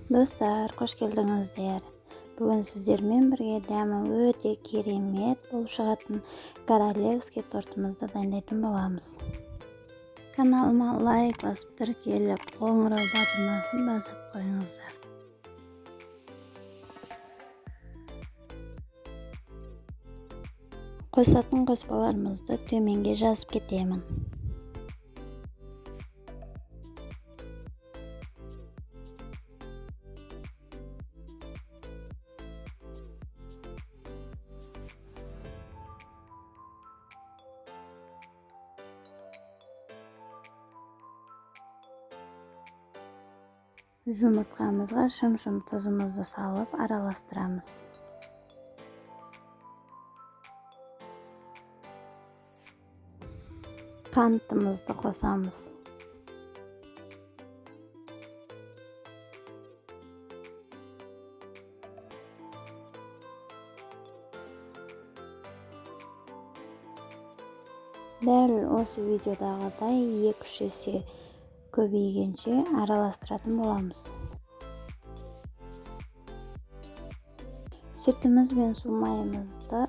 Достар, қош келдіңіздер. Бүгін сіздермен бірге дәмі өте керемет болып шығатын королевский тортымызды дайындайтын боламыз. Каналыма лайк басып, тіркеліп, қоңырау батырмасын басып қойыңыздар. Қосатын қоспаларымызды төменге жазып кетемін. Жұмыртқамызға шым-шым тұзымызды салып араластырамыз. Қантымызды қосамыз. Дәл осы видеодағыдай 2-3 есе көбейгенше араластыратын боламыз. Сүтіміз бен су майымызды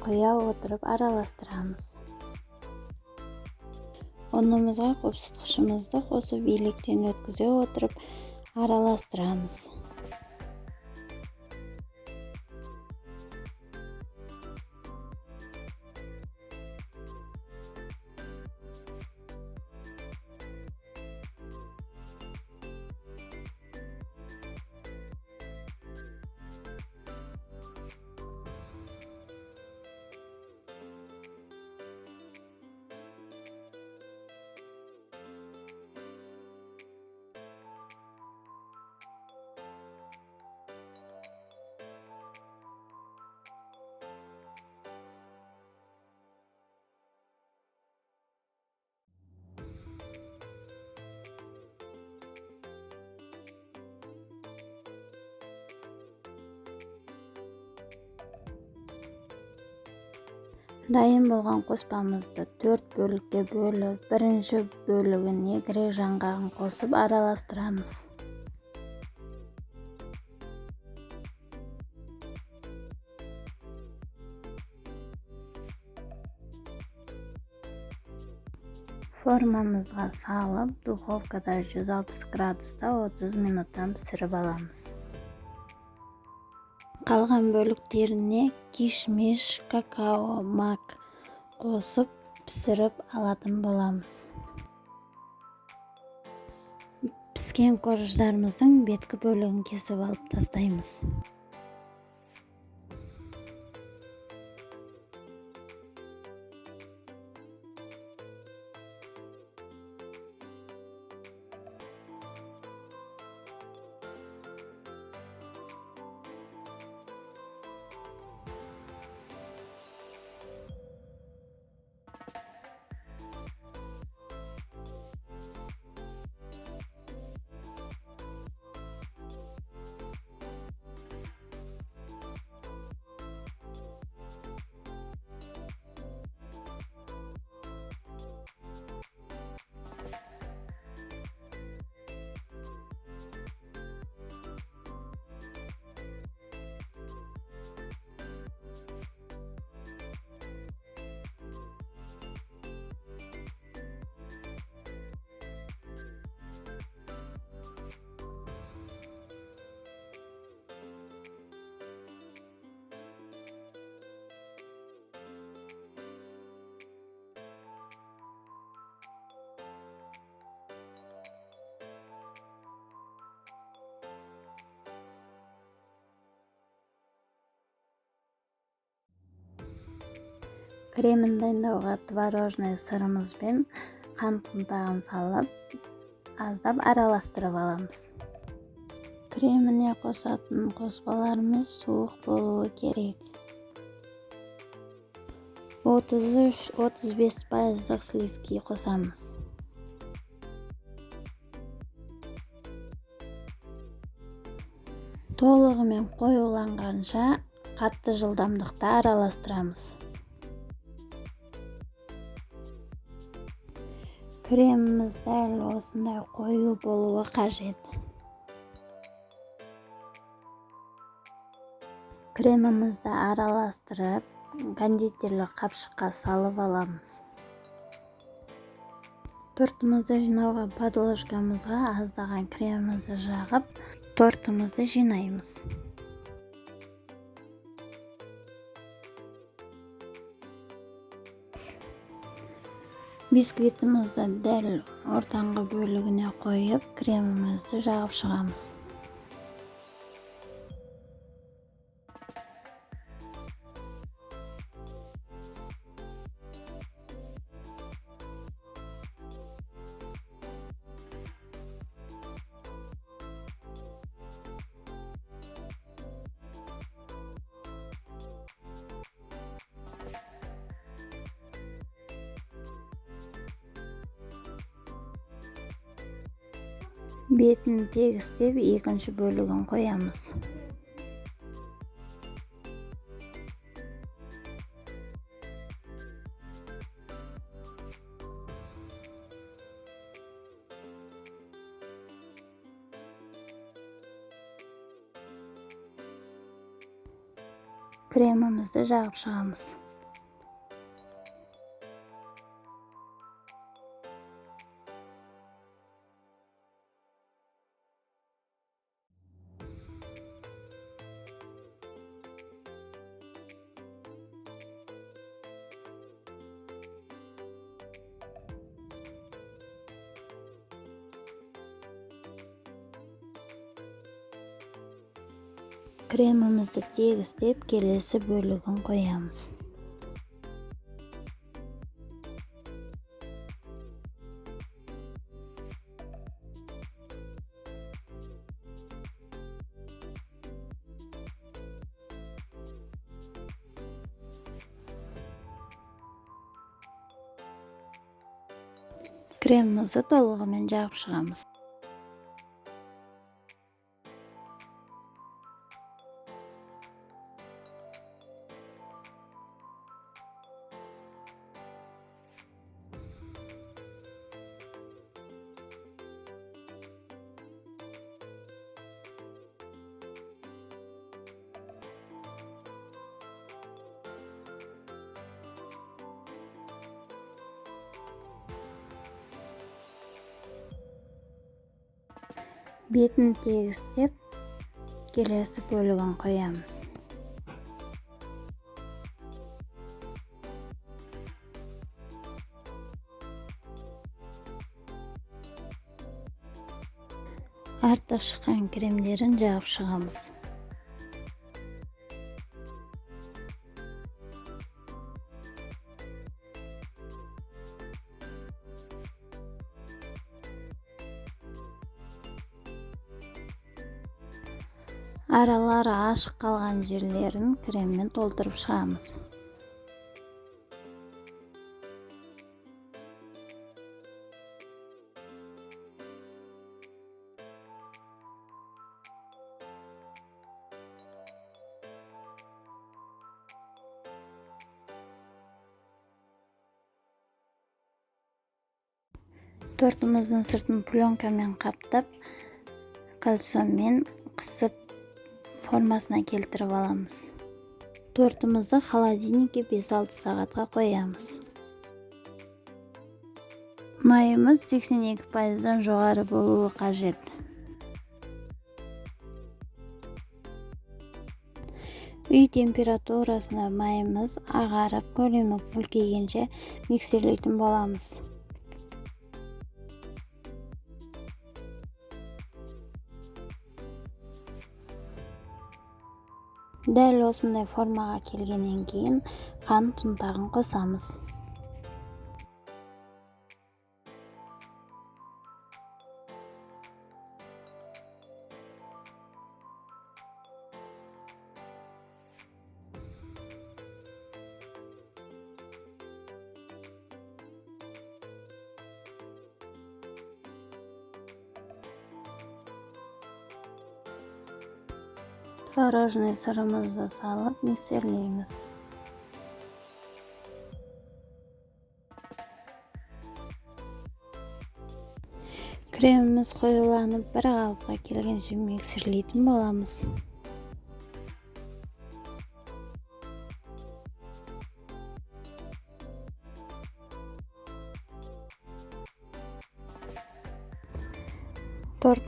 құя отырып араластырамыз. Ұнымызға қопсытқышымызды қосып електен өткізе отырып араластырамыз. Дайын болған қоспамызды 4 бөлікке бөліп, бірінші бөлігіне грек жаңғағын қосып араластырамыз. Формамызға салып, духовкада 160 градуста 30 минуттан пісіріп аламыз. Қалған бөліктеріне кишмиш, какао, мак қосып пісіріп алатын боламыз. Піскен корждарымыздың беткі бөлігін кесіп алып тастаймыз. Кремін дайындауға творожный сырымыз бен қант ұнтағын салып, аздап араластырып аламыз. Креміне қосатын қоспаларымыз суық болуы керек. 33-35% сливки қосамыз. Толығымен қоюланғанша қатты жылдамдықта араластырамыз. Креміміз дәл осындай қою болуы қажет. Кремімізді араластырып, кондитерлік қапшыққа салып аламыз. Тортымызды жинауға подложкамызға аздаған кремімізді жағып, тортымызды жинаймыз. Бисквитімізді дәл ортаңғы бөлігіне қойып, кремімізді жағып шығамыз. Бетін тегістеп, екінші бөлігін қоямыз. Кремімізді жағып шығамыз. Кремімізді тегістеп, келесі бөлігін қоямыз. Кремімізді толығымен жағып шығамыз. Бетін тегістеп, келесі бөлігін қоямыз. Артық шыққан кремдерін жағып шығамыз. Аралары ашық қалған жерлерін креммен толтырып шығамыз. Тортымыздың сыртын пленкамен қаптап, кальсонмен қысып формасына келтіріп аламыз. Тортымызды холодильникке 5-6 сағатқа қоямыз. Майымыз 82%-дан жоғары болуы қажет. Үй температурасында майымыз ағарып, көлемі үлкейгенше миксерлейтін боламыз. Дәл осындай формаға келгеннен кейін қант ұнтағын қосамыз. Творожный сырымызды салып миксерлейміз. Креміміз қоюланып бір қалыпқа келгенше миксерлейтін боламыз.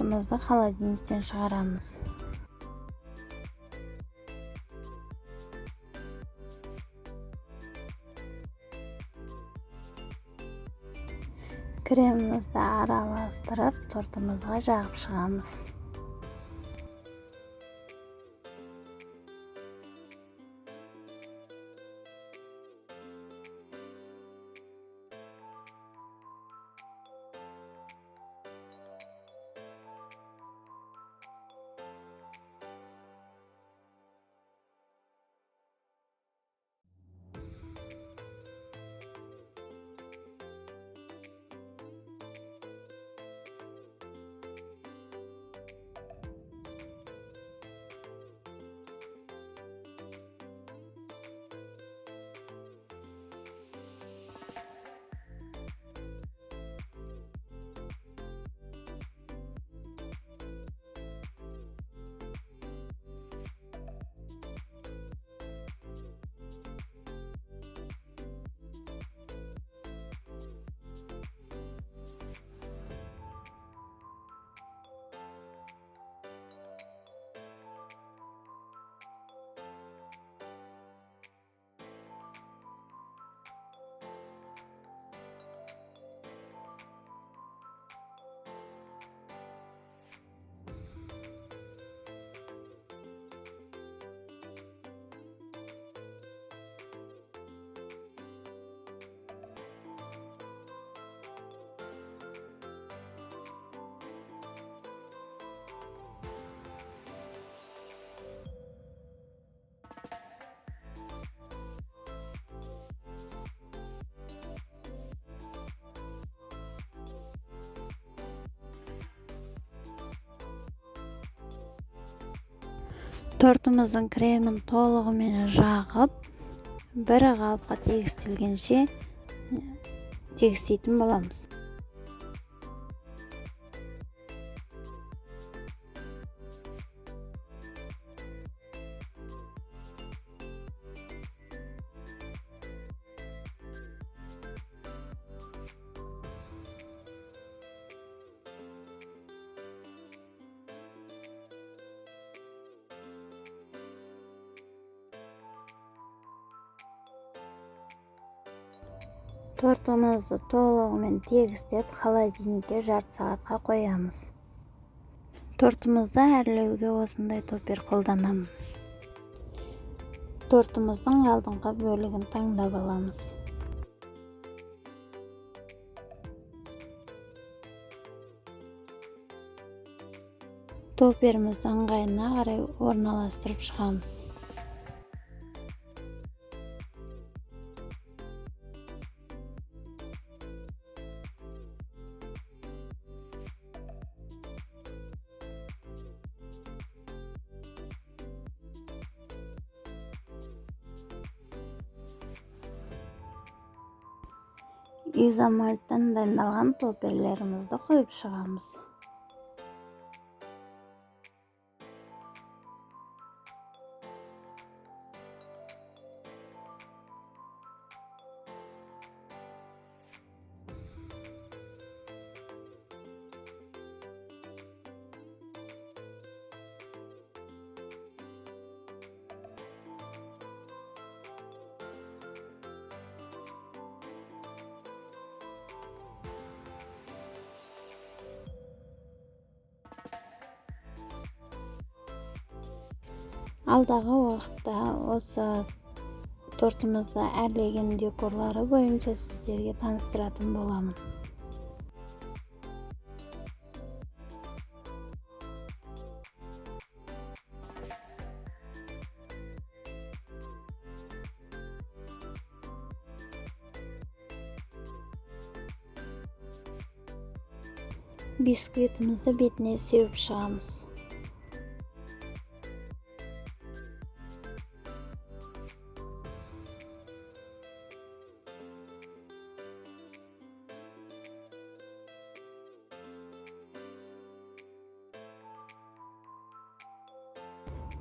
Тортымызды холодильниктен шығарамыз. Кремімізді араластырып, тортымызға жағып шығамыз. Тортымыздың кремін толығымен жағып, бір қалыпқа тегістелгенше тегістейтін боламыз. Тортымызды толығымен тегістеп, холодильникке жарты сағатқа қоямыз. Тортымызды әрлеуге осындай топпер қолданамын. Тортымыздың алдыңғы бөлігін таңдап аламыз. Топперімізді ыңғайына қарай орналастырып шығамыз. Изомальттан дайындалған топперлерімізді қойып шығамыз. Алдағы уақытта осы тортымызды әрлеген декорлары бойынша сіздерге таныстыратын боламын. Бисквитімізді бетіне сеуіп шығамыз.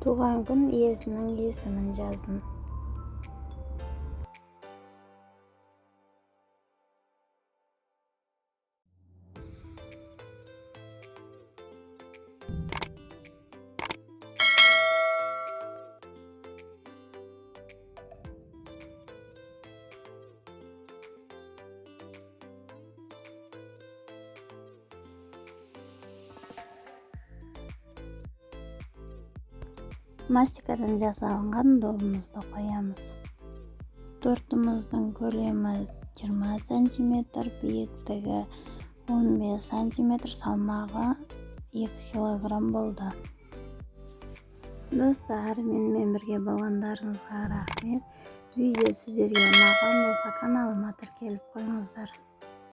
Туған күн иесінің есімін жаздым. Мастикадан жасалынған добымызды қоямыз. Тортымыздың көлемі 20 сантиметр, биіктігі 15 сантиметр, салмағы 2 килограмм болды. Достар, менімен бірге болғандарыңызға рахмет. Видео сіздерге ұнаған болса, каналыма тіркеліп қойыңыздар.